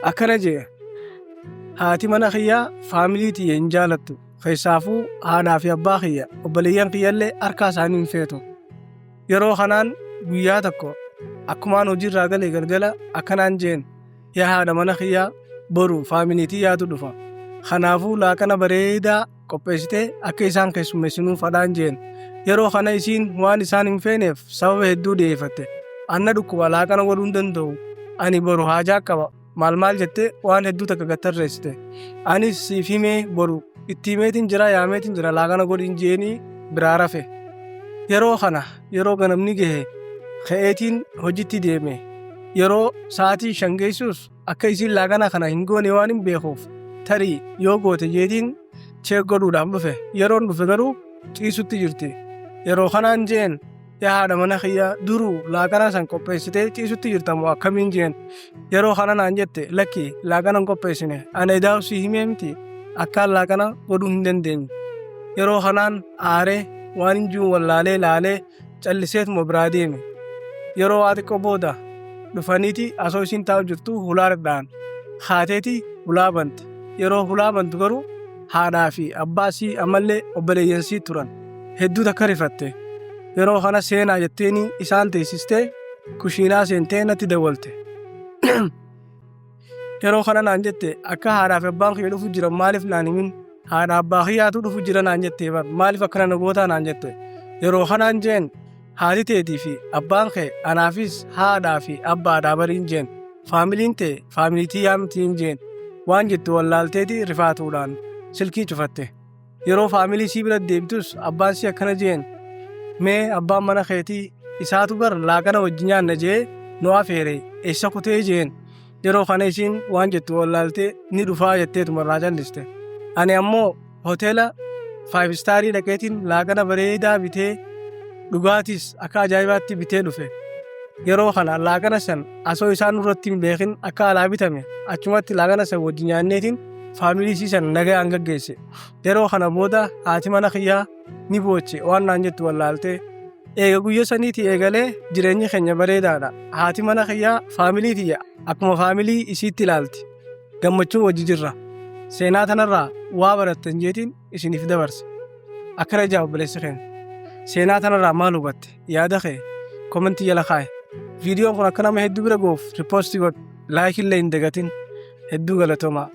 Akkana jee, haati mana kiyyaa family tiyya hin jaalattu. Keessaafuu haadhaa fi abbaa kiyya, obboleeyyan kiyyallee harkaa isaanii hin feetu. Yeroo kanaan guyyaa tokko akkumaan hojiirraa gale galgala akkanaan jeen, yaa haadha mana kiyyaa, boru family tiyyaatu dhufa. Kanaafuu laaqana bareedaa qopheessitee akka isaan keessummeessinuu fadhaan jeen. Yeroo kana isiin waan isaan hin feeneef sababa hedduu dhiyeeffatte. Anna dhukkuba, laaqana godhuu hin danda'u. Ani boru haajaa qaba. Maal maal jettee waan hedduu takka gattarreessite. Anis siif himee, boru itti himeetiin jira, yaameetiin jira, laaqana godhiin jeenii biraa rafe. Yeroo kana yeroo ganamni gahe ka'eetiin hojitti deeme. Yeroo sa'aatii 5 geessus akka isiin laaqana kana hin goone waan hin beekuuf, tarii yoo goote jeetiin check godhuudhaaf dhufe. Yeroon dhufe garuu ciisutti jirti. Yeroo kanaan jeen, yaa haadha mana kiyyaa, duruu laaqana san qopheessitee ciisutti jirta moo akkamiin jeen. Yeroo kana naan jette, lakki, laaqana hin qopheessine, ana edaa'u si himee miti akkaan laaqana godhuu hin dandeenye. Yeroo kanaan aaree waan hin jiru wallaalee laalee calliseetuma biraa deeme. Yeroo waa xiqqoo booda dhufaniiti asoo isiin taa'u jirtu hulaa dhadha'an. Kaateeti hulaa bante. Yeroo hulaa bantu garuu haadhaa fi abbaa sii ammallee obboleeyyan sii turan. Hedduu takka rifatte. Yeroo kana seenaa jetteeni isaan teessistee kushiinaa seentee natti dawwalte. Yeroo kana naan jette, akka haadhaa fi abbaan kiyya dhufu jiran maaliif naan himin? Haadha abbaa kiyyaatu dhufu jira naan jettee bar, maaliif akkana na gootaa naan jette. Yeroo kanaan jeen, haati teetii fi abbaan kee anaafis haadhaa fi abbaadhaa bariin jeen. Familyn tee family tiyyaa mitiin jeen. Waan jettu wallaalteeti rifaatuudhaan silkii cufatte. Yeroo family sii bira deemtus abbaan sii akkana jeen, mee abbaan mana keetii isaatu bar laaqana wajji nyaanna jee nu afeere eessa kutee jeen. Yeroo kana isiin waan jettu wallaaltee ni dhufaa jetteetuma irraa calliste. Ani ammoo hoteela five starii dhaqeetiin laaqana bareedaa bitee, dhugaatis akka ajaa'ibaatti bitee dhufe. Yeroo kana laaqana san asoo isaan nurratti hin beekin akka alaa bitame achumatti laaqana san wajji nyaanneetiin family sii san nagayaan gaggeesse. Yeroo kana booda haati mana kiyyaa ni booche, waan naan jettu wallaaltee. Eega guyya saniitii eegalee jireenyi keenya bareedaadha. Haati mana kiyyaa family tiyya akkuma family isiitti ilaalti. Gammachuun wajji jirra. Seenaa tanarraa waa barattan jeetiin isiniif dabarse. Akkana ijaa obboleessi keenya. Seenaa tanarraa maal hubatte? Yaada kee commentii jala kaa'i. Viidiyoon kun akka nama hedduu bira ga'uuf repost godhu. Like illee hin dagatin. Hedduu galatoomaa.